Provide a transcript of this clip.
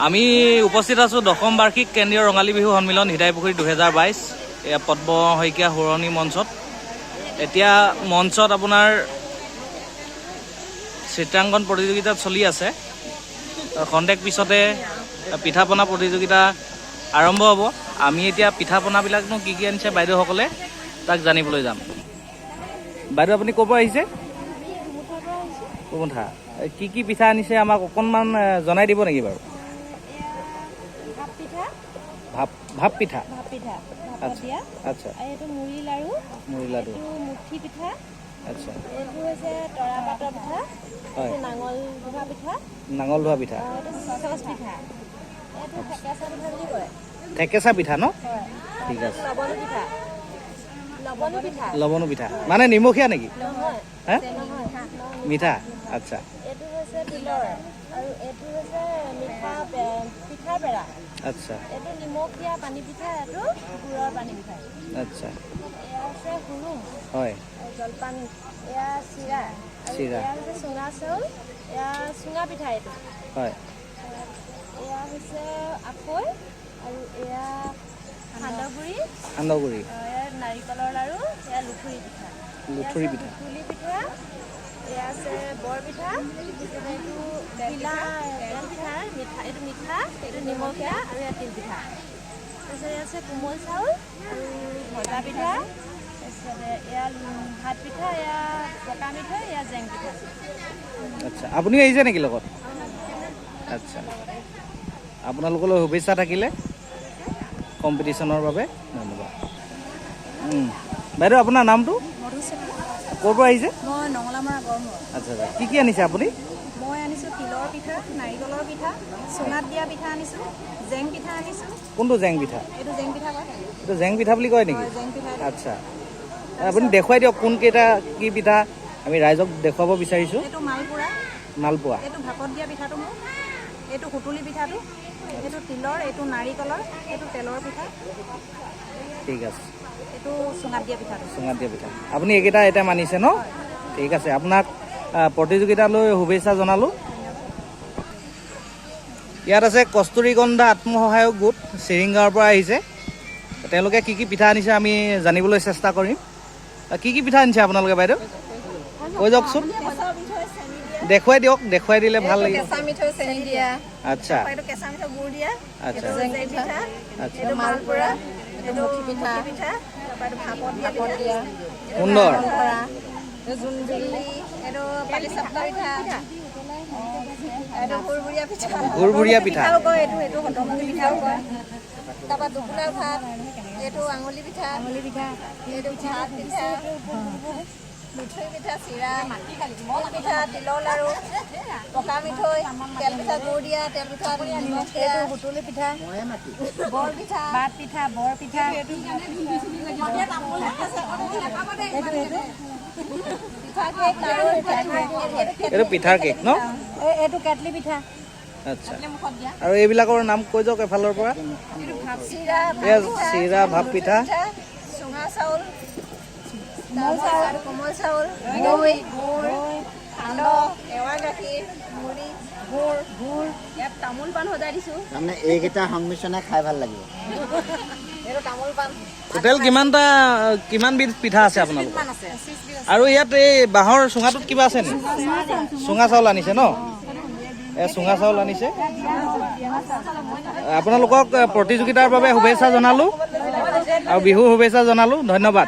আমি উপস্থিত আছোঁ দশম বাৰ্ষিক কেন্দ্ৰীয় ৰঙালী বিহু সন্মিলন হিদাইপুখুৰী 2022, এয়া পদ্ম শইকীয়া সোঁৱৰণী মঞ্চত। এতিয়া মঞ্চত আপোনাৰ চিত্ৰাংকন প্ৰতিযোগিতা চলি আছে। খন্তেক পিছতে পিঠা পনা প্ৰতিযোগিতা আৰম্ভ হ'ব। আমি এতিয়া পিঠা পনাবিলাকনো কি কি আনিছে বাইদেউসকলে, তাক জানিবলৈ যাম। বাইদেউ, আপুনি ক'ৰ পৰা আহিছে? কুমুঠা। কি কি পিঠা আনিছে আমাক অকণমান জনাই দিব নেকি বাৰু? ভাপ পিঠা। ভাপ পিঠা। ভাপ পিঠা, ভাপত দিয়া। আৰু এইটো মুড়ি লাড়ু। মুড়ি লাডু। এইটো মুঠি পিঠা। এইটো হৈছে তৰা পাতৰ পিঠা। এইটো নাঙল ধোৱা পিঠা। নাঙল ধোৱা পিঠা। আৰু এইটো চচ পিঠা, এইটো থেকেচা পিঠা বুলি কয়। থেকেচা পিঠা ন? হয়। ঠিক আছে। লৱণু পিঠা, লৱণু পিঠা। লৱণু পিঠা মানে নিমখীয়া নেকি? নহয়। হে? নহয়। মিঠা, আচ্ছা। এইটো হৈছে তিলৰ আৰু এইটো হৈছে মিঠা পিঠা পেৰা। এইটো নিমখীয়া পানী পিঠা, এইটো গুৰৰ পানী পিঠা। এয়া হৈছে হুৰুম। জলপান, এয়া চিৰা আৰু চিৰা। এয়া হৈছে চুঙা চাউল, এয়া চুঙা পিঠা এইটো। এয়া হৈছে আখৈ আৰু এয়া সান্দহগুড়ি। সান্দহগুড়ি। এয়া নাৰিকলৰ লাড়ু, এয়া লুথুৰি পিঠা। লুথুৰি পিঠা। সুতুলি পিঠা, এয়া আছে বৰ পিঠা, এইটো ঘিলা তেল পিঠা, মিঠা, এইটো মিঠা, এইটো নিমখীয়া আৰু এয়া তিল পিঠা। তাৰপিছত এয়া আছে কোমল চাউল আৰু ভজা পিঠা। তাৰপিছতে এয়া ভাত পিঠা, এয়া পকা মিঠৈ, এয়া জেং পিঠা। আচ্ছা, আপুনি আহিছে নেকি লগত? আচ্ছা, আপোনালোকলৈ শুভেচ্ছা থাকিলে কম্পিটিশ্যনৰ বাবে, ধন্যবাদ। বাইদেউ, আপোনাৰ নামটো? ক'ৰ পৰা আহিছে? মই নঙলামৰা গড়মূৰ। আচ্ছা, কি কি আনিছে আপুনি? মই আনিছোঁ তিলৰ পিঠা, নাৰিকলৰ পিঠা, চুঙাত দিয়া পিঠা আনিছোঁ, জেং পিঠা আনিছোঁ। কোনটো জেং পিঠা? এইটো জেং পিঠা কয়। এইটো জেং পিঠা বুলি কয় নেকি? হয়, জেং পিঠা এইটো। আচ্ছা, আপুনি দেখুৱাই দিয়ক কোনকেইটা কি পিঠা, আমি ৰাইজক দেখুৱাব বিচাৰিছোঁ। এইটো মালপোৰা। মালপোৱা। এইটো ভাপত দিয়া পিঠাটো মোৰ, এইটো সুতুলি পিঠাটো, এইটো তিলৰ, এইটো নাৰিকলৰ, এইটো তেলৰ পিঠা। ঠিক আছে। এইটো চুঙাত দিয়া পিঠাটো। চুঙাত দিয়া পিঠা। আপুনি এইকেইটা আইটেম আনিছে ন? ঠিক আছে, আপোনাক প্ৰতিযোগিতালৈ শুভেচ্ছা জনালোঁ। ইয়াত আছে কস্তুৰীগন্ধা আত্মসহায়ক গোট, চিৰিংগাঁৱৰ পৰা আহিছে। তেওঁলোকে কি কি পিঠা আনিছে আমি জানিবলৈ চেষ্টা কৰিম। কি কি পিঠা আনিছে আপোনালোকে বাইদেউ, কৈ যাওকচোন, দেখুৱাই দিয়ক, দেখুৱাই দিলে ভাল লাগিব। কেঁচা মিঠৈ চেনি দিয়া। এইটো কেঁচা মিঠৈ গুড় দিয়া। জেং পিঠা। এইটো মালপোৰা, এইটো মুঠি পিঠা, তাৰপৰা এইটো ভাপত দিয়া। সুন্দৰ। জোনবিৰি, এইটো পাতি চাপটা পিঠা, এইটো ভুৰভুৰীয়া পিঠা। ভুৰভুৰীয়া পিঠা। পিঠাও কয় এইটো, এইটো শতমুখী পিঠাও কয়। তাৰপৰা টোপোলা ভাত, এইটো আঙুলি পিঠা, আঙুলি পিঠা, এইটো ভাত পিঠা, মিঠৈ পিঠা, চিৰা, তিল পিঠা, তিলৰ লাড়ু, পকা মিঠৈ, তেল পিঠা গুড় দিয়া, তেল পিঠা নিমখীয়া, সুতুলি পিঠা, বৰ পিঠা, ভাত পিঠা, বৰ পিঠা। এইটো পিঠা কেক, লাড়ু, এইটো পিঠাৰ কেক ন? এইটো কেটলি পিঠা। আচ্ছা, আৰু এইবিলাকৰ নাম কৈ যাওক এফালৰ পৰা। চিৰা। এয়া চিৰা, ভাপ পিঠা। চুঙা চাউল, চাউল, কোমল চাউল, দৈ, গুড়, সান্দহ, এৱা গাখীৰ, মুড়ি, গুড়, গুড়। ইয়াত তামোল পাণ সজাই দিছোঁ। তাৰমানে এইকেইটা সংমিশ্ৰণে খাই ভাল লাগিব। এইটো তামোল পাণ। টোটেল কিমানটা, কিমানবিধ পিঠা আছে আপোনালোকৰ? আছে। আৰু ইয়াত এই বাঁহৰ চুঙাটোত কিবা আছে নেকি? চুঙা চাউল আনিছে ন? এই চুঙা চাউল আনিছে। আপোনালোকক প্ৰতিযোগিতাৰ বাবে শুভেচ্ছা জনালোঁ আৰু বিহুৰ শুভেচ্ছা জনালোঁ, ধন্যবাদ।